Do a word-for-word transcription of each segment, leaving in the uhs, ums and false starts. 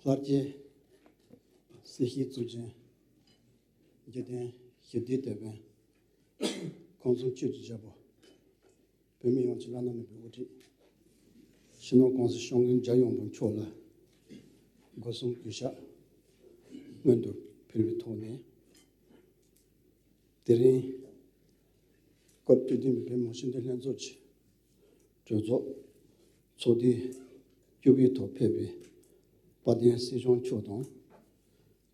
ལྷར་བཅས་སྲིད་ཞིའི་གཙུག་རྒྱན། འཇིག་རྟེན་ཞི་བདེའི་དེད་དཔོན། ཁམས་གསུམ་ཆོས་ཀྱི་རྒྱལ་པོ། བོད་མི་ཡོངས་ཀྱི་བླ་ན་མེད་པའི་དབུ་ཁྲིད། སྤྱི་ནོར་༸གོང་ས་༸སྐྱབས་མགོན་རྒྱལ་བ་ཡོངས་གྲགས་མཆོག་ལ་སྒོ་གསུམ་གུས་ཕྱག་སྔོན་དུ་ཕུལ་བའི་ཐོག་ནས། དེ་རིང་སྐབས་དུས་བདུན་པའི་བོད་མི་མང་སྤྱི་འཐུས་ལྷན་ཚོགས་ཀྱི་གྲོས་ཚོགས་ཚོགས་དུས་བཅུ་པའི་ཐོག་ཕེབས་པའི་དཔལ་ལྡན་སྲིད་སྐྱོང་མཆོག་དང་།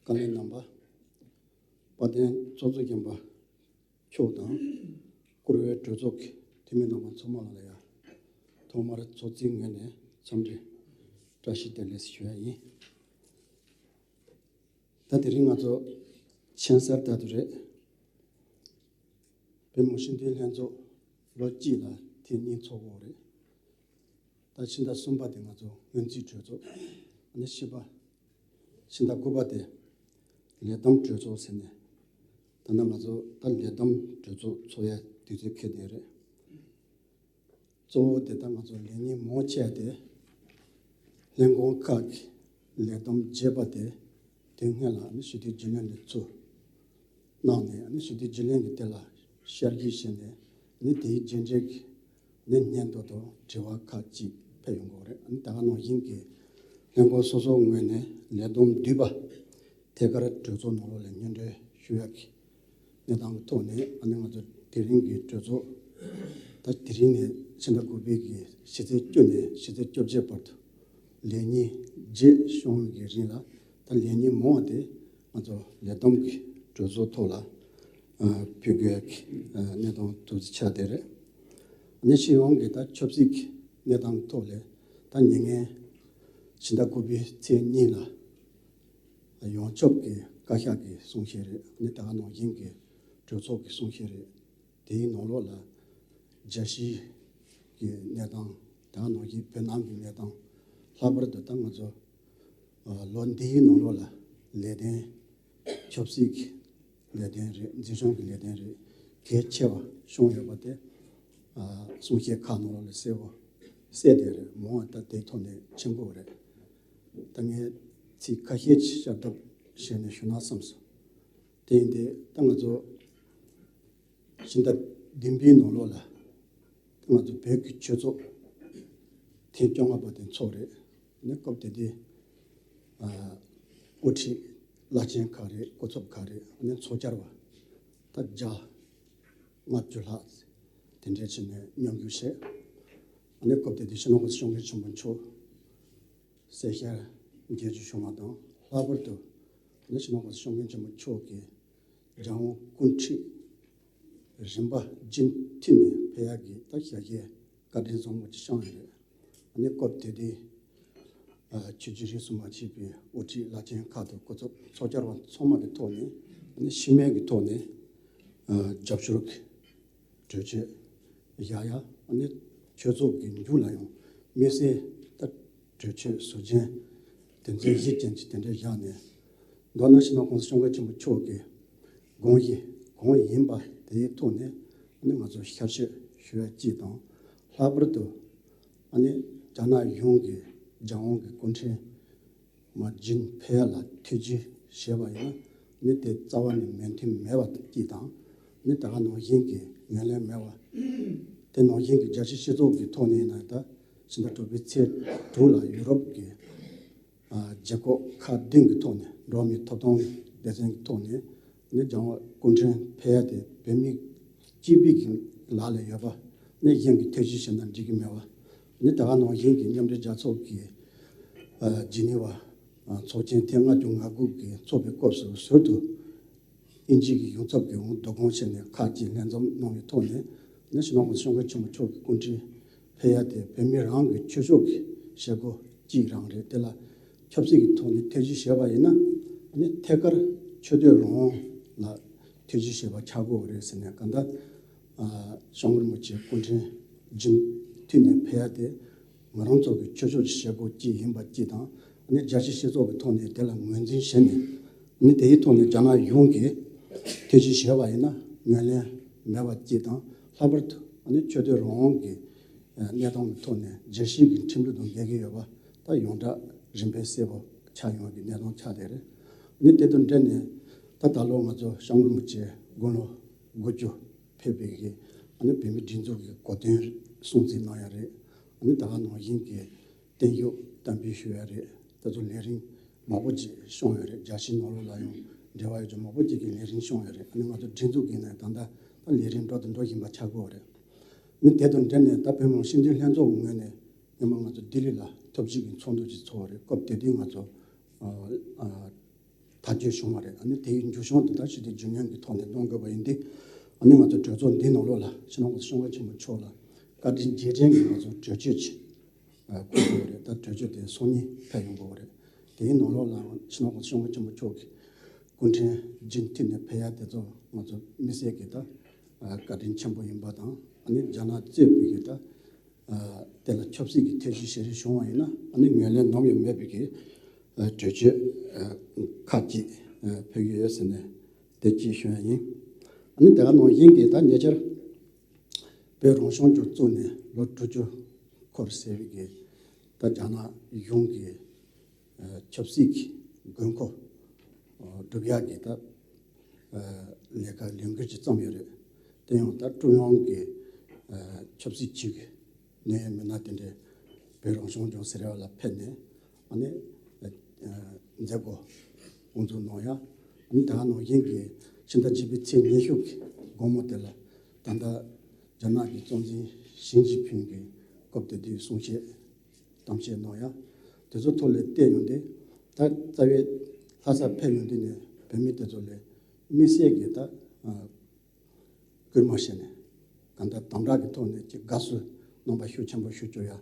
བཀའ་བློན་རྣམ་པ། དཔལ་ལྡན་ཚོགས་གཙོ་མཁན་པོ་མཆོག་དང་། བཀུར་འོས་གྲོས་ཚོགས་ཀྱི་འཐུས་མི་རྣམ་པ་ཚང་མ་ལ་ལ་ཡ། ཐོག་མར་ཚོགས་གཙོའི་ངོས་ནས་འཚམས་འདྲི་བཀྲ་ཤིས་བདེ་ལེགས་ཞུ་ཡ་ཡིན། ད་དེ་རིང་ང་ཚོ་མཆན་གསར་ལྟ་དུས་རེད། བོད་མི་མང་སྤྱི་འཐུས་ལྷན་ཚོགས་ལོ་གཅིག་ལ་ཐེངས་གཉིས་ཚོགས་ཀྱི་ཡོད་རེད། ད་ཕྱི་ཟླ་གསུམ་པ་དེ་ང་ཚོ་སྔོན་རྩིས་གྲོས་ཚོགས། ཨ་ནི་བཞི་པ། ཕྱི་ཟླ་དགུ་པ་དེ་ལས་བསྡོམས་གྲོས་ཚོགས་ཟེར་ནས། ད་ནང་ང་ཚོ་ད་ལས་བསྡོམས་གྲོས་ཚོགས་ཚོགས་ཡ་དུས་ཚོད་འཁེལ་བསྡད་རེད། གཙོ་བོ་དེ་ད་ང་ཚོ་ལས་ཉིན་མང་ཆེ་བ་དེ་ལྷན་ཁང་ཁག་གི་ལས་བསྡོམས་བརྗེས་པ་དེ་དེ་སྔོན་ལ་ཨ་ནི་ཞི་བདེའི་རྒྱུན་ལས་ནས་ཚུར་གནང་ནས། ཨ་ནི་ཞི་བདེའི་རྒྱུན་ལས་ཀྱིས་དེ་ལ་བསྐྱར་ཞིབ་བྱས་ནས། ཨ་ནི་དེའི་རྗེས་འབྲེལ་གྱི་ནས་སྙན་ཐོ་དང་དྲི་བ་ཁག་ཅིག་ཕེབས་ཡོང་གི་ཡོད་རེད། ཨ་ནི་ད་ག་ནང་བཞིན་གྱི་ལྷན་ཁང་སོ་སོའི་ངོས་ནས་ལས་བསྡོམས་བསྡུས་པ་ཐད་ཀར་གྲོས་ཚོགས་ནང་ལོགས་ལ་སྙན་སྒྲོན་ཞུ་ཡག་གི་གནས་སྟངས་ཀྱི་ཐོག་ནས། ཨ་ནི་ང་ཚོ་དེ་རིང་གི་གྲོས་ཚོགས་ད་དེ་རིང་ནས་ཕྱི་ཟླ་དགུ་པའི་གི་ཕྱི་ཚེས་བཅུ་ནས་ཕྱི་ཚེས་བཅོ་བརྒྱད་བར་དུ་ལས་ཉིན་བརྒྱད་བྱུང་བའི་གི་རིང་ལ། ད་ལས་ཉིན་མང་བ་དེ་ང་ཚོ་ལས་བསྡོམས་ཀྱི་གྲོས་ཚོགས་ཐོག་ལ་ཨ་ཕུལ་དགོས་ཀྱི་ཨ་གནས་སྟངས་ཐུགས་རྗེ་ཆེ་དེ་རེད། ཨ་ནི་སྤྱི་ཡོངས་ཀྱི་ད་ཆབ་སྲིད་ཀྱི་གནས་སྟངས་ཐོག་ལ་ད་ཉེ་སྔོན་ཕྱི་ཟླ་དགུ་པའི་ཚེས་གཉིས་ལ་ཡོངས་ཁྱབ་ཀྱི་བཀའ་ཤག་གི་གསུང་བཤད་རེད། ཨ་ནི་ད་ག་ནང་བཞིན་གྱི་གྲོས་ཚོགས་ཀྱི་གསུང་བཤད་རེད། དེའི་ནང་ལོགས་ལ་རྒྱལ་སྤྱིའི་གི་གནས་སྟངས། ད་ག་ནང་བཞིན་བོད་ནང་གི་གནས་སྟངས། ལྷག་པར་དུ་ད་ང་ཚོ་ཨ་ལོ་འདིའི་ནང་ལོགས་ལ་ལས་དོན། ཆབ་སྲིད་ཀྱི་ལས་དོན་རེད། འཛིན་སྐྱོང་གི་ལས་དོན་རེད། གལ་ཆེ་བ་བྱུང་ཡོད་པ་དེ་ཨ་གསུང་བཤད་ཁག་ནང་ལོགས་ལ་གསལ་པོ་གསལ་བསྡད་རེད། མང་བ་ད་དེའི་ཐོག་ནས་མཁྱེན་གྱི་ཡོད་རེད། ད་ངས་ཚིག་ཁ་ཤས་ཤིག་བཤད་ཐབས་བྱས་ནས་ཞུ་ན་བསམས་སོང་། དེ་ཡིན་དུས་ད་ང་ཚོ་ཕྱི་ཟླ་བདུན་པའི་ནང་ལོགས་ལ་ང་ཚོ་བོད་ཀྱི་ཆོས་ཚོགས་ཐེངས་བཅོ་ལྔ་པ་དེ་ཚོགས་རེད། ཨ་ནི་སྐབས་དེ་དུས་ཨ་དབུ་ཁྲིད་བླ་ཆེན་ཁག་རེད། སྐུ་ཚབ་ཁག་རེད། ཨ་ནི་ཚོགས་བཅར་བ་ད་བརྒྱ་ལྔ་བཅུ་ལྷག་དེ་འདྲ་བྱས་ནས་མཉམ་ཞུགས་བྱས། ཨ་ནི་སྐབས་དེ་དུས་སྤྱི་ནོར་༸གོང་ས་༸སྐྱབས་མགོན་ཆེན་པོ་མཆོག་གསལ་བཤད་མཇལ་རྒྱུ་བྱུང་བ་དང་། ལྷག་པར་དུ་ཨ་ནི་སྤྱི་ནོར་༸གོང་ས་༸སྐྱབས་མགོན་ཆེན་པོ་མཆོག་གིས་རྒྱལ་དབང་སྐུ་ཕྲེང་རིམ་པ་རྒྱུན་མཐུད་ནས་ཕེབས་ཡག་གི་ད་ཞལ་བཞེས་བཀའ་དྲིན་བཟང་པོ་ཅིག་བསྐྱངས་ཡོད་རེད། ཨ་ནི་སྐབས་དེ་དུས་ཨ་ཆོས་བརྒྱུད་རིས་སུ་མ་ཆད་པའི་དབུ་ཁྲིད་བླ་ཆེན་ཁག་དང་སྐུ་ཚབ་ཚོགས་བཅར་བ་ཚང་མ་གི་ཐོག་ནས། ཨ་ནི་སྤྱི་མོས་ཀྱི་ཐོག་ནས་ཨ་རྒྱབ་སྐྱོར་གྱི་གྲོས་ཆོད་བཞག་ཡ། ཨ་ནི་ཆོས་ཚོགས་ཀྱི་མཇུག་ལ་ཡང་དམིགས་བསལ་ད་གྲོས་ཆོད་ཟུར་རྒྱན་དོན་ཚན་བཞི་ཅན་གྱི་དེ་འདྲ་བཞག་ནས། མདོར་ན་སྤྱི་ནོར་༸གོང་ས་༸སྐྱབས་མགོན་ཆེན་པོ་མཆོག་གི་དགོངས་གཞི་གང་ཡིན་པ་དེའི་ཐོག་ནས་ཨ་ནི་ང་ཚོ་བསྐྱར་ཞིབ་ཞུ་ཡ་གཅིག་དང་། ལྷག་པར་དུ་ཨ་ནི་རྒྱ་ནག་གཞུང་གི་རྒྱལ་དབང་གི་སྐུ་ཕྲེང་མ་རྒྱུན་ཕེབས་ཡ་ལ་ཐེ་བྱུས་བྱས་པ་ཡིན་ན། ཨ་ནི་དེ་རྩ་བ་ནས་མོས་མཐུན་མེད་པ་གཅིག་དང་། ཨ་ནི་ད་ག་ནང་བཞིན་གྱི་ངོས་ལེན་མེད་པ། དེ་ནང་བཞིན་གྱི་རྒྱལ་སྤྱིའི་སྤྱི་ཚོགས་ཀྱི་ཐོག་ནས་ཡིན་ན། ད་ཕྱི་ཟླ་དྲུག་པའི་ཚེས་དྲུག་ལ་ཡུ་རོབ་ཀྱི་ཨ་རྒྱལ་ཁབ་ཁག་བདུན་གྱི་ཐོག་ནས། འགྲོ་བ་མིའི་ཐོབ་ཐང་སྡེ་ཚན་གྱི་ཐོག་ནས་ནི་རྒྱལ་དབང་སྐུ་ཕྲེང་ཕེབས་ཡ་དེ་བོད་མི་གཅིག་པུའི་གི་ལག་ལ་ཡོད་པ་ནི་གཞན་གྱིས་ཐེ་བྱུས་བྱས་ན་འགྲིག་གི་མེད་པ། ནི་ད་ག་ནང་བཞིན་གྱི་མཉམ་འབྲེལ་རྒྱལ་ཚོགས་ཀྱི་ཨ་ཇི་ནི་ཝ་ཨ་ཚོགས་ཆེན་ཐེངས་ལྔ་བཅུ་ང་དགུ་གི་ཚོགས་པའི་སྐབས་སུ་ཟུར་དུ་དབྱིན་ཇི་གི་ཡོངས་ཚབ་ཀྱིས་འོང་བསྡུ་སྐོང་བྱས་ནས་ཁག་ཅིག་ལྷན་འཛོམས་གནང་བའི་ཐོག་ནས། ནི་སྤྱི་ནོར་༸གོང་ས་༸སྐྱབས་མགོན་ཆེན་པོ་མཆོག་གི་སྐུ་ཕྲེང་ཕེབས་ཡ་དེ་བོད་མི་རང་གི་ཆོས་ཕྱོགས་ཀྱི་བྱེད་སྒོ་གཅིག་རང་རེད། དེ་ལ་ཆབ་སྲིད་ཀྱི་ཐོག་ནས་ཐེ་བྱུས་བྱས་པ་ཡིན་ན། ནི་ཐད་ཀར་ཆོས་དད་རང་དབང་ལ་ཐེ་བྱུས་བྱས་པ་ཆགས་ཀྱི་ཡོད་རེད་ཟེར་ནས། གང་ལྟར་ཨ་སྐྱབས་མགོན་རིན་པོ་ཆེ་སྐུ་ཕྲེང་རྒྱུན་མཐུད་ནས་ཕེབས་ཡ་དེ་ང་རང་ཚོ་གི་ཆོས་ཕྱོགས་ཀྱི་བྱེད་སྒོ་གཅིག་ཡིན་པ་གཅིག་དང་། ནི་རྒྱལ་སྤྱིའི་སྤྱི་ཚོགས་ཀྱི་ཐོག་ནས་དེ་ལ་ངོས་འཛིན་བྱས་ནས། ནི་དེའི་ཐོག་ནས་རྒྱ་ནག་གཞུང་གིས་ཐེ་བྱུས་བྱས་པ་ཡིན་ན་ངོས་ལེན་མེད་པ་གཅིག་དང་། ལྷག་པར་དུ་ཨ་ནི་ཆོས་དད་རང་དབང་གི་གནས་སྟངས་ཀྱི་ཐོག་ནས་རྒྱལ་སྤྱིའི་གི་ཁྲིམས་ལུགས་དང་འགལ་གྱི་ཡོད་པ་ད་ཡོངས་གྲགས་རིམ་པས་གསལ་པོ་ ཆགས་ཡོང་བའི་གནས་སྟངས་ཆགས་བསྡད་རེད། ཨ་ནི་དེ་དང་འབྲེལ་ནས་ད་ད་ལོ་ང་ཚོ་སྐྱབས་མགོན་རིན་པོ་ཆེ་དགུང་ལོ་དགུ་བཅུ་ཕེབས་པའི་གི་ཨ་ནི་བོད་མིའི་སྒྲིག་འཛུགས་ཀྱི་གོ་སྟོན་སྲུང་བརྩི་གནང་ཡ་རེད། ཨ་ནི་ད་ག་ནང་བཞིན་གྱི་བརྟན་བཞུགས་དམ་འབུལ་ཞུ་ཡ་རེད། དེ་ཚོ་ལས་རིམ་མང་པོ་ཅིག་བྱུང་ཡོད་རེད། རྒྱལ་སྤྱིའི་ནང་ལོགས་ལ་ཡང་འབྲེལ་བ་ཡོད་ཀྱི་མང་པོ་ཅིག་གི་ལས་རིམ་བྱུང་ཡོད་རེད། ཨ་ནི་ང་ཚོ་སྒྲིག་འཛུགས་ཀྱི་ནས་ད་ལྟ་ད་ལས་རིམ་འགྲོ་དང་འགྲོ་བཞིན་པ་ཆགས་ཀྱི་ཡོད་རེད། ཨ་ནི་དེ་དང་འབྲེལ་ནས་ད་བོད་མི་མང་སྤྱི་འཐུས་ལྷན་ཚོགས་ཀྱི་ངོས་ནས་སྔོན་མ་ང་ཚོ་ལྡི་ལི་ལ་ཐབས་ཇུས་ཀྱི་ཚོགས་འདུ་ཅིག་ཚོགས་པ་རེད། སྐབས་དེ་དུས་ང་ཚོ་ཨ་ཨ་ཐག་གཅོད་བྱུང་བ་རེད། ཨ་ནི་དེའི་མཇུག་སྐྱོང་དེ་ད་ཞུ་དེ་རྒྱུན་ལྡན་གྱི་ཐོག་ནས་གནང་དགོས་པ་ཡིན་ཏེ། ཨ་ནི་ང་ཚོ་གྲོས་ཚོགས་འདིའི་ནང་ལོགས་ལ་སྤྱི་ནོར་གོང་ས་སྐྱབས་མགོན་ཆེན་པོ་མཆོག་ལ་བཀའ་དྲིན་རྗེས་དྲན་གྱི་ང་ཚོ་གྲོས་ཆོད་ཅིག་ཨ་བསྐུར་དགོས་པ་རེད། ད་གྲོས་ཆོད་དེ་སང་ཉིན་ཕེབས་ཡོང་དགོས་པ་རེད། དེའི་ནང་ལོགས་ལ་སྤྱི་ནོར་གོང་ས་སྐྱབས་མགོན་ཆེན་པོ་མཆོག་གི་སྐུ་ཕྲེང་རྗེས་མཐུད་ནས་ཕེབས་ཡ་དེ་ཚོ་ང་ཚོ་དམིགས་བསལ་གྱི་ད་ཨ་བཀའ་དྲིན་ཆེན་པོ་ཡིན་པ་དང་། ཨ་ནི་རྒྱ་ནག་གཙོས་པའི་གི་ད་ཨ་དེ་ལ་ཆབ་སྲིད་ཀྱི་ཐེ་བྱུས་བྱེད་རེས་བྱུང་བ་ཡིན་ན། ཨ་ནི་ངོས་ལེན་ནམ་ཡང་མེད་པའི་གི་ཨ་གྲོས་ཆོད་ཨ་ཁག་ཅིག་ཨ་ཕེབས་ཀྱི་ཡོད་ཟེར་ནས་དེ་གཅིག་ཞུ་ཡ་ཡིན། ཨ་ནི་དེ་ག་ནང་བཞིན་གྱི་ད་ཉེ་ཆར་བོད་རང་སྐྱོང་ལྗོངས་བཙུགས་ནས་ལོ་དྲུག་ཅུ་འཁོར་ཟེར་བའི་གི་ད་རྒྱ་ནག་གཞུང་གི་ཨ་ཆབ་སྲིད་ཀྱི་དགོས་མཁོ་ཨ་སྒྲུབ་ཡག་གི་ད་ཨ་ལས་ཀ་ལས་འགུལ་ཅིག་བརྩམས་ཡོད་རེད། དེ་ཡང་ད་ཀྲུང་དབྱང་གི་ཨ་ཆབ་སྲིད་ཅིག་གི་གནད་ཡོད་མི་སྣ་དེ་འདྲས་བོད་རང་སྐྱོང་ལྗོངས་ཟེར་བ་ལ་ཕེབས་ནས། ཨ་ནི་ཨ་མཛད་སྒོ་དབུ་འཛུགས་གནང་ཡ། ཨ་ནི་ད་ག་ནང་བཞིན་གྱི་ཕྱི་ཟླ་བརྒྱད་པའི་ཚེས་ཉི་ཤུ་གི་དགོང་མོ་དེ་ལ་ད་ལྟ་རྒྱ་ནག་གི་གཙོ་འཛིན་ཞི་ཅིན་ཕིང་གིས་སྐབས་དེ་དུས་གསུང་བཤད་གཏམ་བཤད་གནང་ཡ། དེ་ཚོ་ཐོག་ལ་བལྟས་ཡོང་དུས། ད་རྩ་བའི་ལྷ་ས་ཕེབས་ཡོང་དུས་ནས་བོད་མི་དེ་ཚོ་ལ་དམིགས་བསལ་གྱི་ད་ཨ་སྐུལ་མ་བྱས་ནས་གང་ལྟར་དམ་དྲག་གི་ཐོག་ནས་ཀྱི་དགའ་བསུ་གནང་པ་ཤུགས་ཆེན་པོ་ཞུ་བཅུག་ཡ།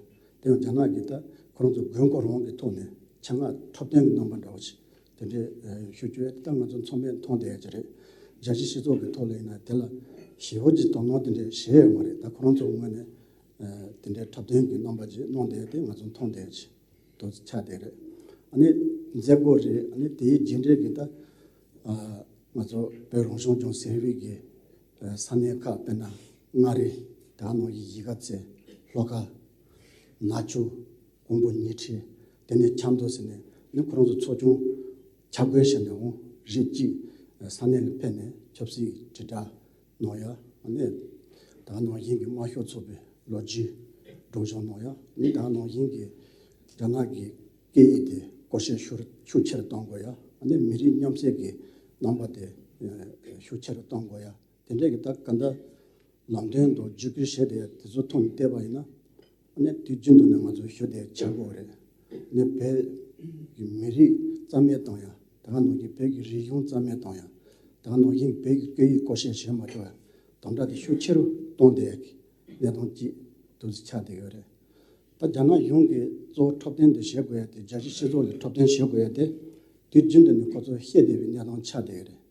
དེ་ཡང་རྒྱ་ནག་གིས་ད་ཁོ་རང་ཚོ་དགོས་མཁོ་རང་གི་ཐོག་ནས་ཆེད་མངགས་འཁྲབ་སྟོན་གྱི་གནང་པ་འདྲ་བོ་ཞིག་དེ་འདྲའི་ཨ་ཞུ་བཅུག་ཡ་དེ་ད་ང་ཚོ་ཚང་མས་མཐོང་བསྡད་ཡ་ཅིག་རེད། རྒྱལ་སྤྱིའི་སྤྱི་ཚོགས་ཀྱི་ཐོག་ལ་ཡིན་ན་དེ་ལ་ཞེ་པོ་ཅིག་དོ་སྣང་དེ་འདྲ་བྱས་ཡོད་མ་རེད། ད་ཁོ་རང་ཚོ་ངོས་ནས་ཨ་དེ་འདྲའི་འཁྲབ་སྟོན་གྱི་རྣམ་པ་ཅིག་གནང་བསྡད་ཡ་དེ་ང་ཚོ་མཐོང་བསྡད་ཡ་ཅིག་ཏོག་ཙམ་ཆགས་བསྡད་རེད། ཨ་ནི་མཛད་སྒོ་རེད། ཨ་ནི་དེའི་རྗེས་འབྲེལ་གྱི་ད་ཨ་ང་ཚོ་བོད་རང་སྐྱོང་ལྗོངས་ཟེར་བའི་གི་ཨ་ས་གནས་ཁག་དཔེར་ན་མངའ་རིས། དེ་ག་ནང་བཞིན་གཞིས་ཀ་རྩེ། ལྷོ་ཁ། ནག་ཆུ། ཀོང་པོ་ཉིང་ཁྲི། དེ་ནས་ཆབ་མདོ་ཟེར་ནས་ནི་ཁོ་རང་ཚོ་ཚོགས་ཆུང་ཆ་བགོས་བྱས་ནས་འོང་རིགས་གཅིག་ས་གནས་ལ་ཕེབས་ནས་ཆབ་སྲིད་དྲིལ་བསྒྲགས་གནང་ཡ། ཨ་ནི་དེ་ག་ནང་བཞིན་གྱི་དམར་ཤོག་ཚོགས་པའི་ལོ་རྒྱུས་སྒྲོག་སྦྱང་གནང་ཡ། ཨ་ནི་དེ་ག་ནང་བཞིན་གྱི་རྒྱ་ནག་གི་སྐད་ཡིག་དེ་བཀོལ་སྤྱོད་ཤུགས་ཤུགས་ཆེ་རུ་གཏོང་དགོས་ཡ། ཨ་ནི་མི་རིགས་མཉམ་བསྲེས་ཀྱི་རྣམ་པ་དེ་ཤུགས་ཆེ་རུ་གཏོང་དགོས་ཡ། དེ་འདྲས་ཀྱི་ད་ག་འདྲ་ལམ་སྟོན་དང་བརྒྱུད་སྐུལ་བྱས་ཏེ་དེ་ཚོ་ཐོག་ནས་བལྟས་པ་ཡིན་ན། ཨ་ནི་དུས་རྒྱུན་དུ་ནས་ང་ཚོ་ཞུ་བདེ་བྱ་དགོས་རེད། ཨ་ནི་བོད་ཀྱི་མི་རིགས་རྩ་མེད་གཏོང་ཡ། དེ་ག་ནང་བཞིན་བོད་ཀྱི་རིག་གཞུང་རྩ་མེད་གཏོང་ཡ། དེ་ག་ནང་བཞིན་བོད་ཀྱི་སྐད་ཡིག་བཀོལ་སྤྱོད་བྱེད་མ་ཐུབ་ཡ། དམ་དྲག་དེ་ཤུགས་ཆེ་རུ་གཏོང་བསྡད་ཡ་གི་གནས་སྟངས་ཅིག་ཏོག་ཙམ་ཆགས་བསྡད་ཡོད་རེད། ད་རྒྱ་ནག་གཞུང་གིས་གཙོ་བོ་འཁྲབ་སྟོན་དེ་བྱེད་དགོས་ཡ་དེ། རྒྱལ་སྤྱིའི་སྤྱི་ཚོགས་ལ་འཁྲབ་སྟོན་བྱེད་དགོས་ཡ་དེ། དུས་རྒྱུན་དུ་ནས་ཁོ་ཚོ་བཤད་བསྡད་པའི་གནས་སྟངས་ཆགས་བསྡད་ཡོད་རེད།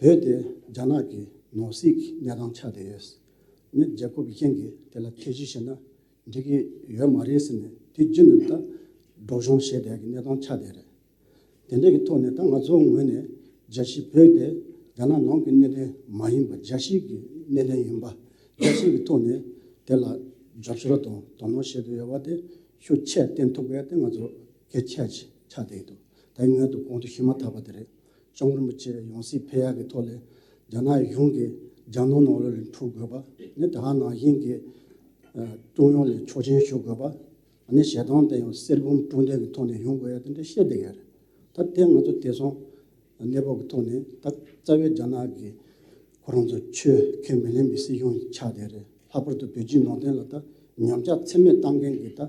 བོད་དེ་རྒྱ་ནག་གི་ནང་སྲིད་ཀྱི་གནས་སྟངས་ཆགས་བསྡད་ཡོད། ནི་རྒྱལ་ཁབ་གཞན་གྱིས་དེ་ལ་ཐེ་བྱུས་བྱས་ན་འགྲིག་གི་ཡོད་མ་རེད་ཟེར་ནས་དུས་རྒྱུན་དུ་ད་སྒྲོག་སྦྱང་བྱས་བསྡད་ཀྱི་གནས་སྟངས་ཆགས་བསྡད་རེད། དེ་འདྲ་གི་ཐོག་ནས་ད་ང་ཚོའི་ངོས་ནས་རྒྱལ་སྤྱི་བོད་དེ་རྒྱ་ནག་ནང་གི་གནད་དོན་མ་ཡིན་པ། རྒྱལ་སྤྱི་གི་གནད་དོན་ཡིན་པ། རྒྱལ་སྤྱི་གི་ཐོག་ནས་དེ་ལ་རྒྱབ་སྐྱོར་དང་དོ་སྣང་བྱེད་དགོས་ཡོད་པ་དེ་ཤུགས་ཆེ་བསྟན་ཐུབ་དགོས་ཡ་དེ་ང་ཚོ་གལ་ཆེ་ཆགས་བསྡད་ཀྱི་འདུག་ད་ངས་དུ་གོང་དུ་ཞུས་མ་ཐག་པ་དེ་རེད། སྐྱབས་མགོན་རིན་པོ་ཆེ་ཡང་སྲིད་ཕེབས་ཡག་གི་ཐོག་ལ་རྒྱ་ནག་གཞུང་གིས་རྒྱ་ནག་ནང་ལོགས་ལ་འཁྲུག་དགོས་པ། ནི་དེ་ག་ནང་བཞིན་གྱི་ཨ་ཀྲུང་དབྱང་ལ་ཆོག་མཆན་ཞུ་དགོས་པ། ཨ་ནི་ཞལ་ཏང་དེ་ཡང་གསེར་བུམ་དྲུང་ལྡན་གྱི་ཐོག་ནས་ཡོང་དགོས་ཡ་དེ་འདྲ་བཤད་བསྡད་ཡོད་རེད། ད་དེ་ང་ཚོ་དེང་སང་གནས་བབ་ཀྱི་ཐོག་ནས་ད་རྩ་བའི་རྒྱ་ནག་གི་ཁོ་རང་ཚོ་ཆོས་ཁས་མི་ལེན་པའི་སྲིད་གཞུང་ཆགས་བསྡད་རེད། ལྷག་པར་དུ་བོད་བརྒྱུད་ནང་བསྟན་ལ་ད་ཉམས་ཆག་ཚད་མེད་བཏང་མཁན་གྱི་ད་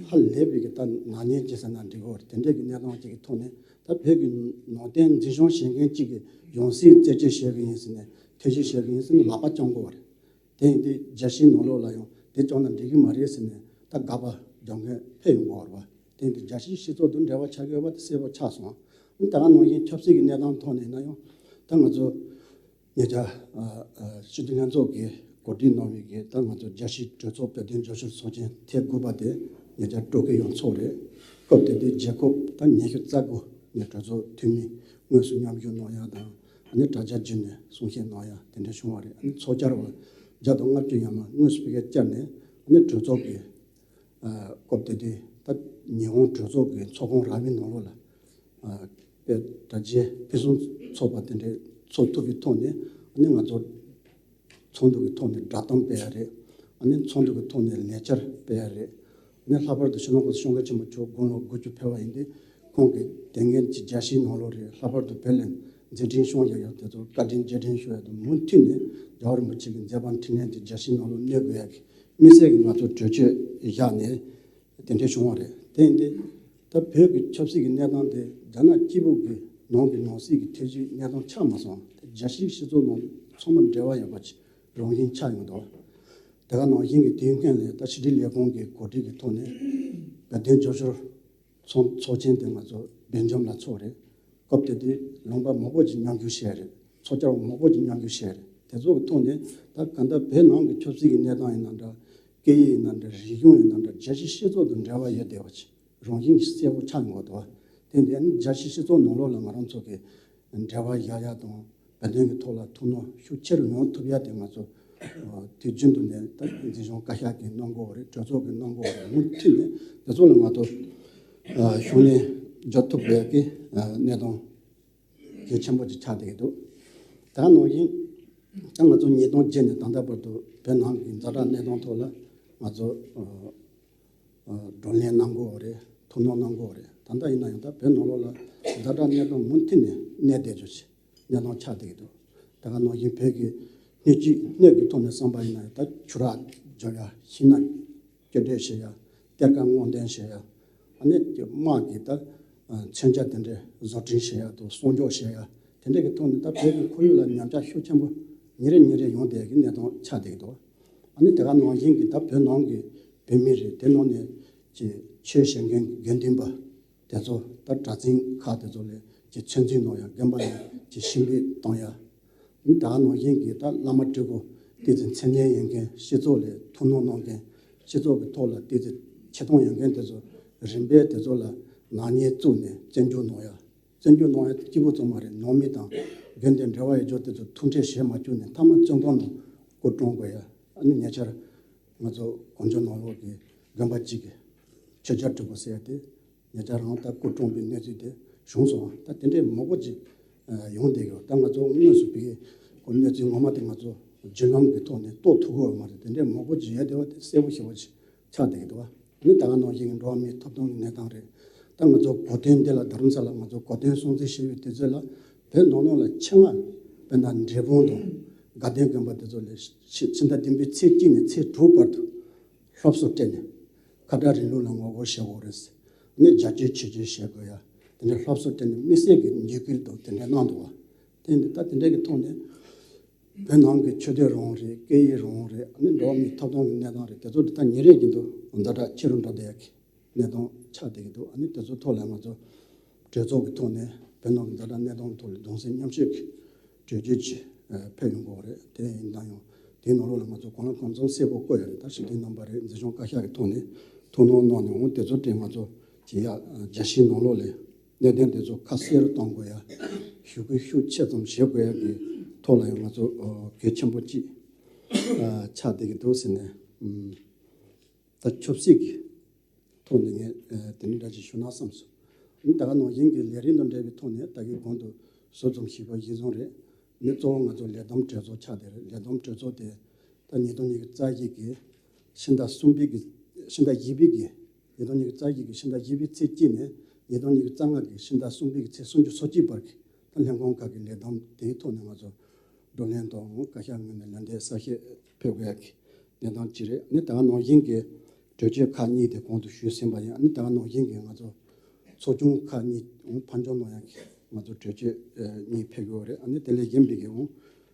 ཧ་ལས་པའི་གི་ད་ནག་ཉེས་ཅིག་ཟེར་ན་འགྲིག་གི་རེད། དེ་འདྲའི་གི་གནས་སྟངས་ཅིག་གི་ཐོག་ནས་ད་བོད་ཀྱི་ནང་བསྟན་འཛིན་སྐྱོང་བྱེད་མཁན་གཅིག་གིས་ཡང་སྲིད་རྩད་གཅོད་བྱེད་གི་ཡིན་ཟེར་ནས་ཐེ་བྱུས་བྱེད་གི་ཡིན་ཟེར་ནས་ལག་པ་བརྐྱང་དགོས་པ་རེད། དེ་ཡིན་དུས་རྒྱལ་སྤྱིའི་ནང་ལོགས་ལ་ཡང་དེ་བརྐྱངས་ན་འགྲིག་གི་མ་རེད་ཟེར་ནས་ད་དགག་པ་རྒྱག་མཁན་ཕེབས་ཡོང་གི་ཡོད་རེད་པ། དེ་ཡིན་དུས་རྒྱལ་སྤྱིའི་སྤྱི་ཚོགས་དང་འབྲེལ་བ་ཆགས་ཀྱི་ཡོད་པ་དེ་གསལ་པོ་ཆགས་སོང་། ད་ག་ནང་བཞིན་ཆབ་སྲིད་ཀྱི་གནས་སྟངས་ཐོག་ནས་ཡིན་ན་ཡང་ད་ང་ཚོ་ཉེ་ཆར་ཨ་ཨ་སྤྱི་འཐུས་ལྷན་ཚོགས་ཀྱིས་གོ་སྒྲིག་གནང་བའི་གི་ད་ང་ཚོ་རྒྱལ་སྤྱིའི་གྲོས་ཚོགས་བོད་དོན་རྒྱབ་སྐྱོར་ཚོགས་ཆེན་ཐེངས་དགུ་པ་དེ་ཉེ་ཆར་ཀྲུའུ་ཀི་ཡང་ཚོགས་རེད། སྐབས་དེ་དུས་རྒྱལ་ཁབ་ད་ཉི་ཤུ་རྩ་དགུ་ནས་གྲོས་ཚོགས་འཐུས་མི་དངོས་སུ་མཉམ་ཞུགས་གནང་ཡ་དང་། ཨ་ནི་དྲ་རྒྱ་བརྒྱུད་ནས་གསུང་བཤད་གནང་ཡ་དེ་འདྲ་བྱུང་བ་རེད། ཨ་ནི་ཚོགས་བཅར་བ་བརྒྱ་དང་ལྔ་བཅུ་ཡར་མར་དངོས་སུ་ཕ་གིར་བཅར་ནས། ཨ་ནི་གྲོས་ཚོགས་ཀྱི་ཨ་སྐབས་དེ་དུས་ད་ཉི་ཧོང་གྲོས་ཚོགས་ཀྱི་ཚོགས་ཁང་ར་བའི་ནང་ལོགས་ལ་ དཔེ་གྲ་རྒྱས་ཕུན་སུམ་ཚོགས་པ་དེ་འདྲའི་ཚོགས་ཐུབ་པའི་ཐོག་ནས། ཨ་ནི་ང་ཚོ་ཚོགས་འདུ་གི་ཐོག་ནས་བསྒྲགས་གཏམ་སྤེལ་ཡ་རེད། ཨ་ནི་ཚོགས་འདུ་གི་ཐོག་ནས་ལས་འཆར་སྤེལ་ཡ་རེད། ཨ་ནི་ལྷག་པར་དུ་སྤྱི་ནོར་གོང་ས་སྐྱབས་མགོན་ཆེན་པོ་མཆོག་དགུང་ལོ་དགུ་བཅུ་ཕེབས་པ་ཡིན་དུས། ཁོང་གི་དེ་སྔོན་གྱི་རྒྱལ་སྤྱིའི་ནང་ལོགས་རེད། ལྷག་པར་དུ་བོད་ལ་མཛད་འཕྲིན་བསྐྱངས་ཡ་ཡོད་དེ་ཚོ། བཀའ་དྲིན་རྗེས་དྲན་ཞུ་ཡ་དང་། མུ་མཐུད་ནས་རྒྱལ་བ་རིན་པོ་ཆེ་གི་མཛད་པ་འཕྲིན་ལས་དེ་རྒྱལ་སྤྱིའི་ནང་ལོགས་གནས་དགོས་ཡ་གི་དམིགས་བསལ་གྱི་ང་ཚོ་གྲོས་ཆོད་བཞག་ནས་དེ་འདྲ་བྱུང་བ་རེད། དེ་ཡིན་དུས་ད་བོད་ཀྱི་ཆབ་སྲིད་ཀྱི་གནས་སྟངས་དེ་རྒྱ་ནག་གཅིག་པུ་གི་ནང་གི་ནང་སྲིད་ཀྱི་ཐེ་བྱུས་གནས་སྟངས་ཆགས་མ་སོང་། རྒྱལ་སྤྱིའི་སྤྱི་ཚོགས་ནང་ཚང་མ་འབྲེལ་བ་ཡོད་པ་ཅིག་རང་བཞིན་ཆགས་ཡོང་འདུག་དེ་ག་ནང་བཞིན་གྱི་དུས་སྔོན་ལ་ད་ཕྱི་དྲིལ་ལས་ཁུངས་ཀྱི་གོ་སྒྲིག་གི་ཐོག་ནས་བོད་དོན་རྒྱབ་སྐྱོར་ཚོགས་ཚོགས་ཆེན་དེ་ང་ཚོ་སྦེལ་ཇམ་ལ་ཚོགས་རེད། སྐབས་དེ་དུས་ལུང་པ་མང་པོ་ཅིག་མཉམ་ཞུགས་བྱས་རེད། ཚོགས་བཅར་བ་མང་པོ་ཅིག་མཉམ་ཞུགས་བྱས་རེད། དེ་ཚོ་གི་ཐོག་ནས་ད་གང་ལྟར་བོད་ནང་གི་ཆབ་སྲིད་ཀྱི་གནས་སྟངས་ཡིན་ན་འདྲ། སྐད་ཡིག་ཡིན་ན་འདྲ། རིག་གཞུང་ཡིན་ན་འདྲ། རྒྱལ་སྤྱིའི་སྤྱི་ཚོགས་དང་འབྲེལ་བ་ཡོད་བསྡད་པ་ཅིག་རང་བཞིན་གྱིས་གསལ་པོ་ཆགས་ཡོང་བ་འདུག་དེ་འདི་རྒྱལ་སྤྱིའི་སྤྱི་ཚོགས་ནང་ལོགས་ལ་ང་རང་ཚོ་གི་འབྲེལ་བ་བཞག་ཡ་དང་། བོད་དོན་གྱི་ཐོག་ལ་ཐུགས་སྣང་ཤུགས་ཆེ་རུ་ཡོང་ཐུབ་ཡ་དེ་ང་ཚོ་ཨ་དུས་རྒྱུན་དུ་ནས་ད་འཛིན་སྐྱོང་བཀའ་ཤག་གིས་གནང་གི་ཡོད་རེད། གྲོས་ཚོགས་ཀྱིས་གནང་གི་ཡོད་རེད། མུ་མཐུད་ནས་དེ་ཚོ་ལ་ང་ཚོ་ཨ་ཤུགས་སྣོན་རྒྱག་ཐུབ་དགོས་ཀྱི་ཨ་གནས་སྟངས་གལ་ཆེན་པོ་ཅིག་ཆགས་བསྡད་ཀྱི་འདུག་ད་ནང་བཞིན་ད་ང་ཚོ་ཉིས་སྟོང་བརྒྱད་ནས་ད་ལྟ་བར་དུ་བོད་ནང་གི་ཛ་དྲག་གནས་སྟངས་ཐོག་ལ་ང་ཚོ་ཨ་ཨ་བགྲོ་གླེང་གནང་གི་ཡོད་རེད། ཐུགས་སྣང་གནང་གི་ཡོད་རེད། ད་ལྟ་ཡིན་ན་ཡང་ད་བོད་ནང་ལོགས་ལ་ཛ་དྲག་གནས་སྟངས་མུ་མཐུད་ནས་གནས་བསྡད་རྒྱུ་ཞིག་གནས་སྟངས་ཆགས་བསྡད་ཀྱི་འདུག་ད་ག་ནང་བཞིན་བོད་ཀྱི་སྣོད་བཅུད་སྣོད་ཀྱི་ཐོག་ནས་བསམ་པ་ཡིན་ན་ཡང་ད་ཆུ་རགས་འཇོག་ཡ། ཤིང་ནགས་གཅོད་འབྲེག་བྱེད་ཡ། གཏེར་ཁ་སྔོག་འདོན་བྱེད་ཡ། ཨ་ནི་དམག་གི་ད་མཚོན་ཆ་དེ་འདྲའི་བཟོ་སྐྲུན་བྱེད་ཡ་དང་སྲུང་སྐྱོབ་བྱེད་ཡ། དེ་འདྲ་གི་ཐོག་ནས་ད་བོད་ཀྱི་ཁོར་ཡུག་ལ་ཉམས་ཆག་ཤུགས་ཆེན་པོ་ཉིན་རེ་ཉིན་རེ་ཡོང་བསྡད་ཀྱི་གནས་སྟངས་ཆགས་བསྡད་ཀྱི་འདུག་ཨ་ནི་དེ་ག་ནང་བཞིན་གྱི་ད་བོད་ནང་གི་བོད་མི་རེད། དེ་ནང་ནས་ཀྱི་ཆོས་བྱེད་མཁན་དགེ་འདུན་པ་དེ་ཚོ་ད་གྲྭ་བཙུན་ཁག་དེ་ཚོ་ལ་ཀྱི་ཚོད་འཛིན་གནང་ཡ། དགོན་པ་ནས་ཀྱི་ཤིང་བརྡབས་གཏོང་ཡ། ད་ནང་བཞིན་གྱི་ད་བླ་མ་སྤྲུལ་སྐུ་ཏོག་ཙམ་མཚན་སྙན་ཡོད་མཁན། སྤྱི་ཚོགས་ལ་ཐུགས་སྣང་གནང་མཁན། སྤྱི་ཚོགས་ཀྱི་ཐོག་ལ་ཏོག་ཙམ་ཆེ་མཐོང་ཡོད་མཁན་དེ་ཚོ་རིམ་པས་དེ་ཚོ་ལ་ནག་ཉེས་བཙུགས་ནས་བཙོན་འཇུག་གནང་ཡ། བཙོན་འཇུག་གནང་ཡ་གཅིག་པུ་ཙམ་མ་རེད། ནང་མི་དང་རྒན་དེ་འབྲེལ་བ་ཡོད་ཆོག་དེ་ཚོ་ཐུག་འཕྲད་བྱེད་མ་བཅུག་ནས་མཐའ་མ་བཙོན་ཁང་ནང་སྐུ་གྲོངས་དགོས་ཡ། ཨ་ནི་ཉེ་ཆར་ང་ཚོ་གངས་ལྗོངས་ནང་ལོགས་ཀྱི་དགོན་པ་གཅིག་གི་ཆོས་རྒྱལ་སྤྲུལ་སྐུ་ཟེར་ཡ་དེ་ཉེ་ཆར་རང་ད་སྐུ་གྲོངས་པའི་གནས་ཚུལ་དེ་བྱུང་སོང་། ད་དེ་འདྲའི་མང་པོ་ཅིག་ཡོང་བསྡད་ཡོད། ད་ང་ཚོ་དངོས་སུ་བི་གོ་གནས་ཚུལ་ངོ་མ་དེ་ང་ཚོ་བརྒྱུད་ལམ་གྱི་ཐོག་ནས་རྟོགས་ཐུབ་ཀྱི་ཡོད་མ་རེད། དེ་འདྲའི་མང་པོ་ཅིག་ཡོད་བསྡད་པ་དེ་གསལ་པོ་ཞེ་པོ་ཅིག་ཆགས་བསྡད་ཀྱི་འདུག་ཨ་ནི་ད་ག་ནང་བཞིན་གྱི་འགྲོ་བ་མིའི་ཐོབ་ཐང་གི་གནས་སྟངས་རེད། ད་ང་ཚོ་གོ་སྟོན་འདི་ལ་རྡ་རམ་ས་ལ་ང་ཚོ་གོ་སྟོན་སྲུང་བརྩི་ཞུ་བའི་དུས་ཚོད་ལ་བོད་ནང་ལོགས་ལ་ཆེད་མངགས་དཔེར་ན་འབྲས་སྤུངས་དང་དགའ་ལྡན་དགོན་པ་དེ་ཚོ་ལ་ཕྱི་ཕྱི་ཟླ་བདུན་པའི་ཚེས་གཅིག་ནས་ཚེས་དྲུག་བར་དུ་སློབ་གསོ་སྤྲད་ནས་ཁ་བྲལ་རིང་ལུགས་ལ་ངོ་རྒོལ་བྱེད་དགོས་རེད། ཨ་ནི་རྒྱ་སྐྱེད་ཆོས་སྐྱེད་བྱེད་དགོས་ཡ། དེ་འདྲའི་སློབ་གསོ་སྤྲད་ནས་དམིགས་བསལ་གྱི་འཇིགས་སྐུལ་དང་དེ་འདྲ་གནང་འདུག་བ། དེ་འདི་ད་དེ་འདྲ་གི་ཐོག་ནས་བོད་ནང་གི་ཆོས་དད་རང་དབང་རེད། སྐད་ཡིག་རང་དབང་རེད། ཨ་ནི་འགྲོ་བ་མིའི་ཐོབ་ཐང་གི་གནས་སྟངས་རེད། དེ་ཚོ་འདི་ད་ཉིན་རེ་བཞིན་དུ་ཛ་དྲག་ཆེ་རུ་འགྲོ་བསྡད་ཡ་གི་གནས་སྟངས་ཆགས་བསྡད་ཀྱི་འདུག་ཨ་ནི་དེ་ཚོ་ཐོག་ལ་ང་ཚོ་གྲོས་ཚོགས་ཀྱི་ཐོག་ནས་བོད་ནང་གི་ཛ་དྲག་གནས་སྟངས་ཐོག་ལ་གདུང་སེམས་མཉམ་སྐྱེད་ཀྱི་གྲོས་ཆོད་ཅིག་ཨ་ཕེབས་ཡོང་གི་ཡོད་རེད། དེ་ཡིན་ན་ཡང་དེའི་ནང་ལོགས་ལ་ང་ཚོ་གང་ལ་གང་འཚམ་གསལ་པོ་བཀོད་ཡོད་རེད། ད་ཞུ་དོན་རྣམ་པ་རེད། འཛིན་སྐྱོང་བཀའ་ཤག་གི་ཐོག་ནས་ཐུགས་སྣང་གནང་ནས་འོང་། དེ་ཚོ་དེ་ང་ཚོ་ཅིག་ཡ་རྒྱལ་སྤྱིའི་ནང་ལོགས་ལ་གནད་དོན་དེ་ཚོ་ཁ་གསལ་རུ་གཏོང་དགོས་ཡ། ཞུ་སྐུལ་ཤུགས་ཆེ་ཙམ་བྱེད་དགོས་ཡ་གི་ཐོག་ལ་ཡང་ང་ཚོ་ཨ་གལ་ཆེན་པོ་ཅིག་ཨ་ཆགས་བསྡད་ཀྱི་འདུག་ཟེར་ནས་ཨམ་ད་ཆབ་སྲིད་ཀྱི་ཐོག་ནས་ངས་ཨ་དེ་འདྲ་འདྲ་ཞིག་ཞུ་ན་བསམ་སོང་། ཨ་ནི་ད་ག་ནང་བཞིན་གྱི་ལས་རིམ་དང་འབྲེལ་བའི་ཐོག་ནས་ད་གིན་གོང་དུ་ཟུར་ཙམ་ཞུས་པ་གཞིར་བཟུང་རེད། ཨ་ནི་གཙོ་བོ་ང་ཚོ་ལས་བསྡོམས་གྲོས་ཚོགས་ཆགས་བསྡད་རེད། ལས་བསྡོམས་གྲོས་ཚོགས་དེ་ད་ཉིས་སྟོང་ཉི་ཤུ་རྩ་བཞི་གི་ཕྱི་ཟླ་གསུམ་པའི་གི་ཕྱི་ཟླ་བཞི་པའི་གི་ཉིས་སྟོང་ཉི་ཤུ་རྩ་བཞི་གི་ཕྱི་ཟླ་བཞི་པའི་ཚེས་གཅིག་ནས་ཉིས་སྟོང་ཉི་ཤུ་རྩ་ལྔ་གི་ཕྱི་ཟླ་གསུམ་པའི་གི་ཚེས་སུམ་ཅུ་སོ་གཅིག་བར་གྱི་ད་ལྷན་ཁང་ཁག་གི་ལས་བསྡོམས་དེའི་ཐོག་ནས་ང་ཚོ་བགྲོ་གླེང་དང་བཀའ་ཤག་ངོས་ནས་ལན་འདེབས་གསལ་བཤད་ཕེབས་དགོས་ཡ་གི་གནས་སྟངས་ཅིག་རེད། ཨ་ནི་ད་ག་ནང་བཞིན་གྱི་གྲོས་ཆོད་ཁག་གཉིས་དེ་གོང་དུ་ཞུས་ཟིན་པ་ཡིན། ཨ་ནི་ད་ག་ནང་བཞིན་གྱི་ང་ཚོ་ཚོགས་ཆུང་ཁག་གཉིས་འོང་ཕབ་འཇོག་གནང་ཡ་གི་ང་ཚོ་གྲོས་ཆོད་ཨ་གཉིས་ཕེབས་ཡོད་རེད། ཨ་ནི་དེ་ལས་གཞན་པའི་གི་འོང་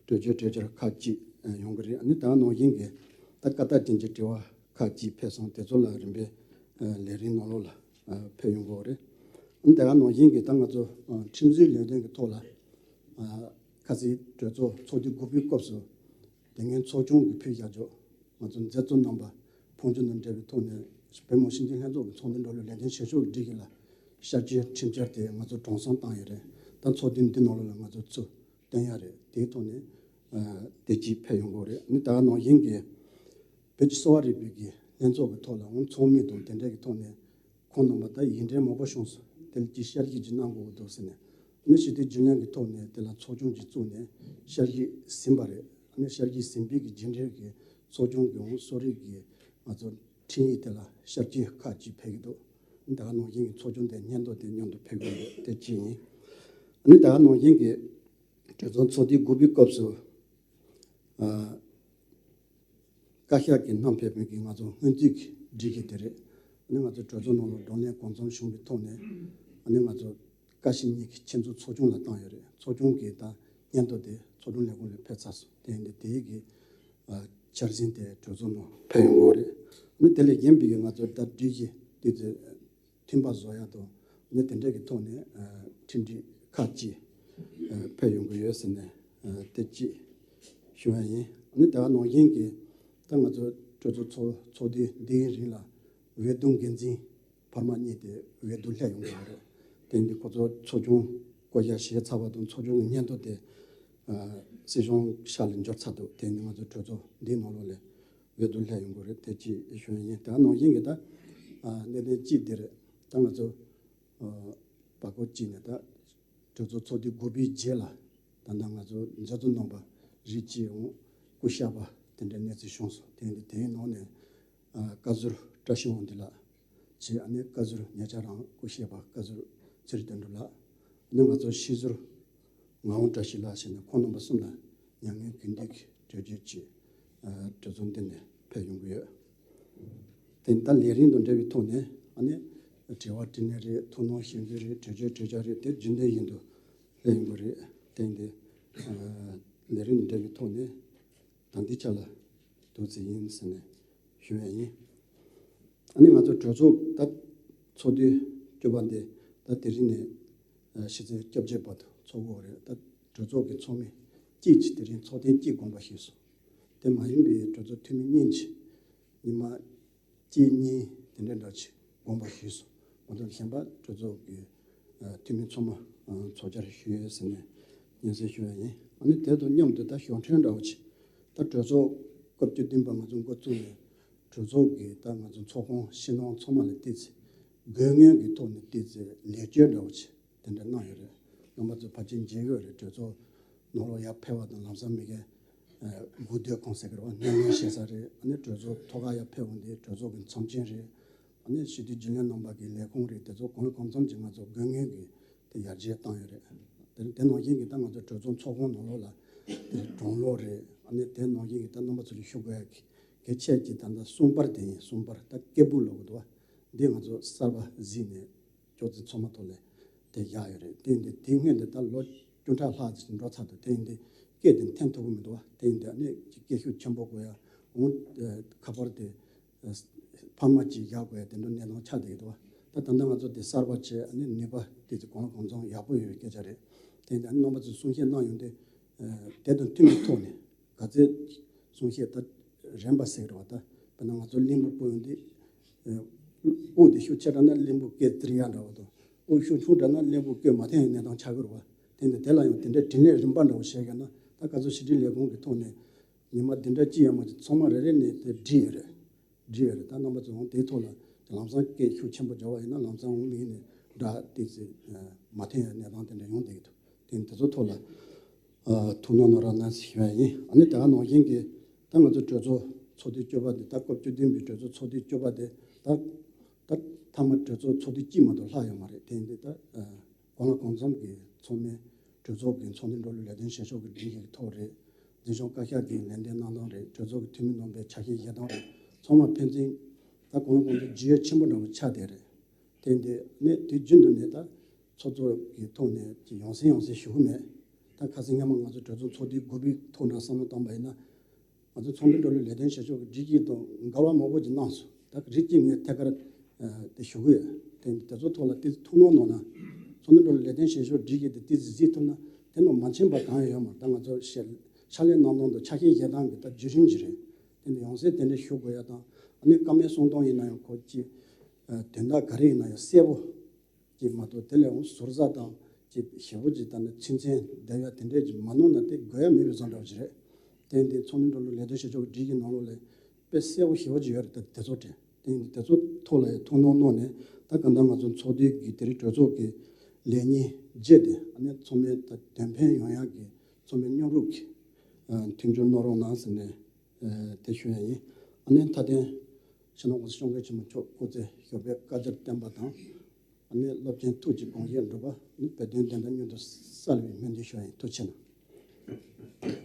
གྲོས་ཆོད་གྲོས་འཆར་ཁག་ཅིག་ཨ་ཡོང་གི་རེད། ཨ་ནི་ད་ག་ནང་བཞིན་གྱི་ད་བཀའ་རྟགས་ཅན་གྱི་དྲི་བ་ཁག་ཅིག་ཕེབས་སོང་། དེ་ཚོ་ལ་རིམ་པས་ཨ་ལས་རིམ་ནང་ལོགས་ལ་ཨ་ཕེབས་ཡོང་གི་ཡོད་རེད། ཨ་ནི་ད་ག་ནང་བཞིན་གྱི་ད་ང་ཚོ་ཨ་ཁྲིམས་བཟོའི་ལས་དོན་གྱི་ཐོག་ལ་ཨ་ཁ་སང་གྲོས་ཚོགས་ཚོགས་དུས་དགུ་པའི་སྐབས་སུ་དེ་སྔོན་ཚོགས་ཆུང་གིས་ཕུལ་བཞག་ཆོག་ང་ཚོ་མཛད་གཙོ་རྣམ་པ་ཕོན་ཆེན་དང་འབྲེལ་བའི་ཐོག་ནས་བོད་མི་སྤྱི་འཐུས་ལྷན་ཚོགས་ཀྱི་ཚོགས་འདུ་འགྲོ་ལུགས་ལས་དོན་བྱེད་ཕྱོགས་ཀྱི་སྒྲིག་གཞི་ལ་བསྐྱར་བཅོས་ཁྲིམས་འཆར་དེ་ང་ཚོ་གྲངས་ཚང་བཏང་ཡོད་རེད། ད་ཚོགས་དུས་འདི་ནང་ལོགས་ལ་ང་ཚོ་ཚུར་བཏོན་ཡ་རེད། དེའི་ཐོག་ནས་ཨ་དེ་གཅིག་ཕེབས་ཡོང་གི་ཡོད་རེད། ཨ་ནི་ད་ག་ནང་བཞིན་གྱི་བོད་ཀྱི་གསོ་བ་རིག་པའི་གི་ལྷན་ཚོགས་ཀྱི་ཐོག་ལ་འོང་ཚོགས་མི་དང་དེ་འདྲའི་གི་ཐོག་ནས་ཁོང་རྣམ་པ་ད་ཡིག་འབྲེལ་མང་པོ་བྱུང་སོང་ དེ་ལ་ཅིག་བསྐྱར་ཞིབ་ཅིག་གནང་དགོས་ཀྱི་འདུག་ཟེར་ནས། ཨ་ནི་ཞི་བདེ་རྒྱུན་ལས་ཀྱི་ཐོག་ནས་དེ་ལ་ཚོགས་ཆུང་ཅིག་བཙུགས་ནས་བསྐྱར་ཞིབ་ཟིན་པ་རེད། ཨ་ནི་བསྐྱར་ཞིབ་ཟིན་པའི་གི་རྗེས་འབྲེལ་གྱི་ཚོགས་ཆུང་གི་འོང་གསོ་རིག་གི་ང་ཚོ་འཕྲིན་ཡིག་དེ་ལ་བསྐྱར་ཞིབ་ཁག་ཅིག་ཕེབས་ཀྱི་འདུག་ཨ་ནི་ད་ག་ནང་བཞིན་གྱི་ཚོགས་ཆུང་དེ་སྙན་ཐོ་དེ་མཉམ་དུ་ཕེབས་ཀྱི་ཡོད། དེ་གཅིག་ཡིན། ཨ་ནི་ད་ག་ནང་བཞིན་གྱི་གྲོས་ཚོགས་ཚོགས་དུས་དགུ་པའི་སྐབས་སུ། ཨ། བཀའ་ཤག་གིས་བསྣམས་ཕེབས་པའི་གི་ང་ཚོ་སྔོན་རྩིས་ཀྱི་སྒྲིག་གཞི་དེ་རེད། ཨ་ནི་ང་ཚོ་གྲོས་ཚོགས་ནང་ལ་བགྲོ་གླེང་གང་འཚམ་བྱུང་བའི་ཐོག་ནས། ཨ་ནི་ང་ཚོ་བཀའ་སྤྱི་གཉིས་ཀྱི་ཆེད་འཛུགས་ཚོགས་ཆུང་ལ་བཏང་ཡོད་རེད། ཚོགས་ཆུང་གིས་ད་སྙན་ཐོ་དེ་ཚོགས་དྲུང་ལས་ཁུངས་ལ་ཕེབས་ཚར་སོང་། དེ་ཡིན་དུས་དེའི་གི་ཨ། འཆར་ཟིན་དེ་གྲོས་ཚོགས་ནང་ཕེབས་ཡོང་གི་ཡོད་རེད། ཨ་ནི་དེ་ལས་གཞན་པའི་གི་ང་ཚོ་ད་སྒྲིག་གཞི་དེ་ཚོ་མཐུན་པ་བཟོ་ཡག་དང་ནི་དེ་འདྲ་གི་ཐོག་ནས་ཨ། ཁྲིམས་སྒྲིག་ཁག་ཅིག་ཨ། ཕེབས་ཡོང་གི་ཡོད་ཟེར་ནས་ཨ། དེ་གཅིག་ཞུ་ཡ་ཡིན། ཨ་ནི་དེ་ག་ནང་བཞིན་གྱི་ད་ང་ཚོ་གྲོས་ཚོགས་ཚོགས་ཚོགས་དུས་འདིའི་རིང་ལ་འོས་བསྡུ་འགན་འཛིན་འཕར་མ་གཉིས་དེ་འོས་བསྡུ་སླེབས་ཡོང་གི་ཡོད་རེད། དེ་འདི་ཁོ་ཚོ་ཚོགས་ཆུང་བསྐོ་བཞག་བྱས་ཚར་བ་དང་ཚོགས་ཆུང་གི་སྙན་ཐོ་དེ་ཨ། སྲིད་གཞུང་ཤག་ལ་འབྱོར་ཚར་འདུག་དེ་འདི་ང་ཚོ་གྲོས་ཚོགས་འདིའི་ནང་ལོགས་ལ་འོས་བསྡུ་སླེབས་ཡོང་གི་རེད། དེ་གཅིག་ཞུ་ཡ་ཡིན། དེ་ག་ནང་བཞིན་གྱི་ད་ཨ། གནད་དོན་གཅིག་དེ་རེད། ད་ང་ཚོ་ཨ། བར་སྐོར་གཅིག་ནས་ད་གྲོས་ཚོགས་ཚོགས་དུས་དགུ་པའི་རྗེས་ལ་ད་ལྟ་ང་ཚོ་མཛད་གཙོ་རྣམ་པ་རིགས་གཅིག་འོང་སྐུ་གཤེགས་པ་དེ་འདྲའི་གནས་ཚུལ་བྱུང་སོང་། དེ་ཡིན་དུས་དེའི་ནང་ནས་ཨ། བཀའ་ཟུར་བཀྲ་ཤིས་དབང་འདུས་ལགས་བྱས། ཨ་ནི་བཀའ་ཟུར་ཉེ་ཆར་རང་སྐུ་གཤེགས་པ་བཀའ་ཟུར་ཚེ་རིང་དོན་གྲུབ་ལགས། ཨ་ནི་ང་ཚོ་སྤྱི་ཟུར་ངག་དབང་བཀྲ་ཤིས་ལགས་བྱས་ནས་ཁོང་རྣམ་པ་གསུམ་ལ་མྱ་ངན་གུས་འདུད་ཀྱི་གྲོས་ཆོད་ཅིག་ཨ། གྲོས་ཚོགས་འདི་ནས་ཕེབས་ཡོང་གི་ཡོད། དེ་ད་ལས་རིམ་དང་འབྲེལ་བའི་ཐོག་ནས་ཨ་ནི་དྲི་བ་དྲིས་ལན་རེད། ཐུགས་སྣང་ཞུ་རྒྱུ་རེད། གྲོས་ཆོད་གྲོས་འཆར་རེད། དེ་རྒྱུན་ལྡན་བཞིན་དུ་སླེབས་ཡོང་གི་རེད། དེ་འདི་ཨ། ལས་རིམ་དང་འབྲེལ་བའི་ཐོག་ནས་ད་འདི་ཆ་ལ་འདུག་ཚེ་ཡིན་ཟེར་ནས་ཞུ་ཡ་ཡིན། ཨ་ནི་ང་ཚོ་གྲོས་ཚོགས་ད་ཚོགས་དུས་བཅུ་པ་འདི་ད་དེ་རིང་ནས་ཕྱི་ཚེས་བཅོ་བརྒྱད་བར་དུ་ཚོགས་དགོས་རེད། ད་གྲོས་ཚོགས་ཀྱི་ཚོགས་མི་གཅིག་གིས་དེ་རིང་ཚོགས་ཐེངས་གཅིག་དགོངས་པ་ཞུས་སོང་། དེ་མ་ཡིན་པའི་གྲོས་ཚོགས་འཐུས་མི་གཉིས་ཀྱིས་ཉི་མ་གཅིག་གཉིས་དེ་འདྲ་འདྲ་ཅིག་དགོངས་པ་ཞུས་སོང་། མ་གཏོགས་གཞན་པ་གྲོས་ཚོགས་ཀྱི་འཐུས་མི་ཚང་མ་ཚོགས་བཅར་ཞུས་ཡོད་ཟེར་ནས་སྙན་སེང་ཞུ་ཡ་ཡིན། ཨ་ནི་དེ་དང་མཉམ་དུ་ད་ཞོར་འཕྲོས་འདྲ་བོ་ཅིག་ད་གྲོས་ཚོགས་སྐབས་བཅུ་བདུན་པ་ང་ཚོ་འགོ་བཙུགས་ནས་གྲོས་ཚོགས་ཀྱི་ད་ང་ཚོ་ཚོགས་ཁང་ཕྱི་ནང་ཚང་མ་ལ་བལྟས་ཚེ་དགོས་ངེས་ཀྱི་ཐོག་ནས་བལྟས་ཚེ་ལེགས་བཅོས་འདྲ་བོ་ཅིག་དེ་འདྲ་གནང་ཡོད་རེད། རྣམ་པ་ཚོ་ཕལ་ཆེར་མཇལ་ཡོད་རེད། གྲོས་ཚོགས་ནང་ལོགས་ཡར་ཕེབས་པ་དང་ལམ་སང་མི་གའི་སྒུག་སྡོད་ཁང་ཟེར་གི་རེད་བ། སྣེ་ལེན་བྱེད་ས་རེད། ཨ་ནི་གྲོས་ཚོགས་ཐོག་ཁ་ཡར་ཕེབས་འོང་དུས་གྲོས་ཚོགས་ཀྱི་ཚོམས་ཆེན་རེད། ཨ་ནི་སྤྱི་འཐུས་རྒྱུན་ལས་རྣམ་པ་གི་ལས་ཁུངས་རེད། དེ་ཚོ་གང་ལ་གང་འཚམ་གྱིས་ང་ཚོ་དགོས་ངེས་ཀྱི་དེ་ཡར་རྒྱས་བཏང་ཡོད་རེད། དེ་དེ་ནང་བཞིན་གྱི་ད་ང་ཚོ་གྲོས་ཚོགས་ཚོགས་ཁང་ནང་ལོགས་ལ་དེ་གྲོང་ལོག་རེད། ཨ་ནི་དེ་ནང་བཞིན་གྱི་ད་རྣམ་པ་ཚོ་ལ་ཞུ་དགོས་ཡ་གི་གལ་ཆེ་གི་ད་ལྟ་གསུམ་པར་དེ་ཡིན། གསུམ་པར་ད་སྐད་སྦུག་ལོག་གི་འདུག་བ། འདི་ང་ཚོ་གསར་པ་གཟིགས་ནས་ཅོག་ཙེ་ཚང་མ་ཐོག་ལ་དེ་བཞག་ཡོད་རེད། དེ་ཡིན་དུས་དེ་སྔོན་དེ་ད་ལོ་བཅུ་ཕྲག་ལྷག་ཅིག་འགྲོ་ཚར་འདུག་དེ་ཡིན་དུས་སྐད་དེ་འཐེན་ཐུབ་ཀྱི་མི་འདུག་བ། དེ་ཡིན་དུས་ཨ་ནི་སྐད་ཤུགས་ཆེན་པོ་དགོས་ཡ་འོང་། ཁ་པར་དེ་འཕར་མ་ཅིག་བཞག་དགོས་ཡ་དེ་འདྲ་གནས་སྟངས་ཆགས་བསྡད་ཀྱི་འདུག་བ། ད་ད་ལྟ་ང་ཚོ་དེ་གསར་པ་བྱས་ཨ་ནི་ནུས་པ་དེ་ཚོ་གང་ལ་གང་འཚམ་ཡག་པོ་ཡོད་པའི་སྐད་ཆ་རེད། དེ་ཡིན་དུས་ཨ་ནི་རྣམ་པ་ཚོས་གསུང་བཤད་གནང་ཡོང་དུས་དེ་དང་མཐུན་པའི་ཐོག་ནས་ག་ཚད་གསུང་བཤད་ད་རན་པ་ཟེར་གི་རེད་བ། ད་དཔེར་ན་ང་ཚོ་གླིང་བུ་སྤོ་ཡོང་དུས་དབུགས་དེ་ཤུགས་ཆེ་དྲགས་ན་གླིང་བུ་སྐད་ཙིར་ཡག་འདྲ་བ་དང་། དབུགས་ཤུགས་ཆུང་དྲགས་ན་གླིང་བུ་སྐད་མ་འཐེན་ཡག་གནས་སྟངས་ཆགས་ཀྱི་རེད་བ། དེ་ནས་དེ་ལ་ཡང་དེ་འདྲའི་དྲིས་ལན་རིམ་པ་འདྲ་བོ་བྱས་ཡོད་ན། ད་ག་ཚོད་ཕྱི་དྲིལ་ལས་ཁུངས་ཀྱི་ཐོག་ནས་ཉི་མ་འདི་འདྲ་ཅི་ཡང་མ་ཅིག་ཚང་མ་རེ་རེ་ནས་དེ་བྲིས་ཡོད་རེད། བྲིས་ཡོད་རེད། ད་རྣམ་པ་ཚོ་འོང་དེའི་ཐོག་ལ་ལམ་སང་སྐད་ཤུགས་ཆེན་པོ་རྒྱག་པ་ཡིན་ན་ལམ་སང་འོང་མི་ཡིན་ནས་སྒྲ་ཏོག་ཙམ་མ་འཐེན་ཡག་གནས་སྟངས་དེ་འདྲ་ཡོང་བསྡད་ཀྱི་འདུག་དེ་ནི་དེ་ཚོ་ཐོག་ལ་ཨ། ཐུགས་སྣང་གནང་རོགས་གནང་ཞུ་ཡ་ཡིན། ཨ་ནི་དེ་ག་ནང་བཞིན་གྱི་ད་ང་ཚོ་གྲོས་ཚོགས་ཚོགས་དུས་བཅུ་པ་འདི་ད་སྐབས་བཅུ་བདུན་པའི་གྲོས་ཚོགས་ཚོགས་དུས་བཅུ་པ་འདི་ད་ད་མཐའ་མ་གྲོས་ཚོགས་ཚོགས་དུས་གཅིག་མ་གཏོགས་ལྷག་ཡོད་མ་རེད། དེ་ཡིན་དུས་ད་ཨ། གང་ལ་གང་འཚམ་གྱི་ཚང་མས་གྲོས་ཚོགས་ཀྱི་ཚོགས་འདུ་འགྲོ་ལུགས་ལས་དོན་བྱེད་ཕྱོགས་ཀྱི་སྒྲིག་གཞི་གི་ཐོག་རེད། འཛིན་སྐྱོང་བཀའ་ཤག་གི་ལན་འདེབས་གནང་སྟངས་རེད། གྲོས་ཚོགས་ཀྱི་འཐུས་མི་རྣམ་པའི་ཆ་ཤས་བཞེས་སྟངས་རེད། ཚང་མ་ཕན་ཚུན་ད་གང་ལ་གང་འཚམ་ཇུས་ཡོད་ཆེན་པོ་འདྲ་བོ་ཆགས་བསྡད་རེད། དེ་འདི་ནས་དུས་རྒྱུན་དུ་ནས་ད་ཚོགས་གཙོ་གི་ཐོག་ནས་ཅིག་ཡང་སེ་ཡང་སེ་ཞུ་གི་མེད། ད་ཁ་སང་སྔ་མ་ང་ཚོ་གྲོས་ཚོགས་ཚོགས་དུས་དགུ་པའི་ཐོག་འདྲ་བསམ་བློ་བཏང་པ་ཡིན་ན། ང་ཚོ་ཚོགས་འདུ་འགྲོ་ལུགས་ལས་དོན་བྱེད་ཕྱོགས་ཀྱི་སྒྲིག་གཞི་དང་འགལ་བ་མང་པོ་ཅིག་གནང་སོང་། ད་རིགས་གཅིག་ངས་ཐད་ཀར་དེ་ཞུ་གི་ཡོད། དེ་དེ་ཚོ་ཐོག་ལ་དེ་ཐུགས་སྣང་གནང་ན། ཚོགས་འདུ་འགྲོ་ལུགས་ལས་དོན་བྱེད་ཕྱོགས་སྒྲིག་གཞི་དེ་ཏོག་ཙམ་གཟིགས་ཐུབ་ན་དེ་ནང་མ་མཁྱེན་པ་གང་ཡང་ཡོད་མ་རེད། ད་ང་ཚོ་ཕྱག་ཕྱག་ལས་གནང་སྟངས་དང་ཆ་ཤས་བཞེས་སྟངས་ཀྱི་ད་བརྒྱུད་རིམ་ཅིག་རེད། དེ་ནས་ཡང་སེ་དེ་འདྲ་ཞུ་དགོས་ཡ་དང་། ཨ་ནི་བཀའ་མོལ་གསུང་སྟངས་ཡིན་ན་ཡང་ཁོ་ཅིག་དོན་དག་ག་རེ་ཡིན་ན་ཡང་གསལ་པོ་ཅིག་མ་གཏོགས་དེ་ལས་འོང་ཟུར་ཟ་དང་ཅིག་ཞེ་པོ་ཅིག་ད་ནི་ཚུལ་མཚན་བསྡད་ཡ་དེ་འདྲས་ཅིག་མ་གནང་ན་དེ་དགོས་ཡ་མེད་པའི་བཟོ་འདྲ་བོ་ཅིག་རེད། དེ་འདི་ཚོགས་འདུ་འགྲོ་ལུགས་ལས་དོན་བྱེད་ཕྱོགས་ཀྱི་སྒྲིག་གཞི་ནང་ལོགས་ལ་དཔེ་གསལ་པོ་ཞེ་པོ་ཅིག་ཡོད་རེད། ད་དེ་ཚོ་དྲན། དེ་ཡིན་དུས་དེ་ཚོ་ཐོག་ལ་ཡང་ཐུགས་སྣང་གནང་ནས། ད་གང་ལྟར་ང་ཚོ་ཚོགས་སྡེ་གི་དེ་རིང་གྲོས་ཚོགས་ཀྱི་ལས་ཉིན་བརྒྱད་དེ་ཨ་ནི་ཚང་མས་ད་དོན་ཕན་ཡོང་ཡག་གི་ཚང་མས་མཉམ་རུབ་ཀྱིས་མཐུན་འགྱུར་གནང་རོགས་གནང་ཟེར་ནས་དེ་ཞུ་ཡ་ཡིན། ཨ་ནི་མཐའ་དོན་སྤྱི་ནོར་གོང་ས་སྐྱབས་མགོན་ཆེན་པོ་མཆོག་སྐུ་ཚེ་ཞབས་པད་བསྐལ་བརྒྱར་བརྟན་པ་དང་། ཨ་ནི་རླབས་ཆེན་ཐུགས་ཀྱི་དགོངས་བཞེད་འགྲུབ་པ་ནི་བོད་དོན་བདེན་མཐའ་མྱུར་དུ་གསལ་བའི་སྨོན་འདུན་ཞུ་ཡ་ཡིན། ཐུགས་རྗེ་ཆེ་གནང་།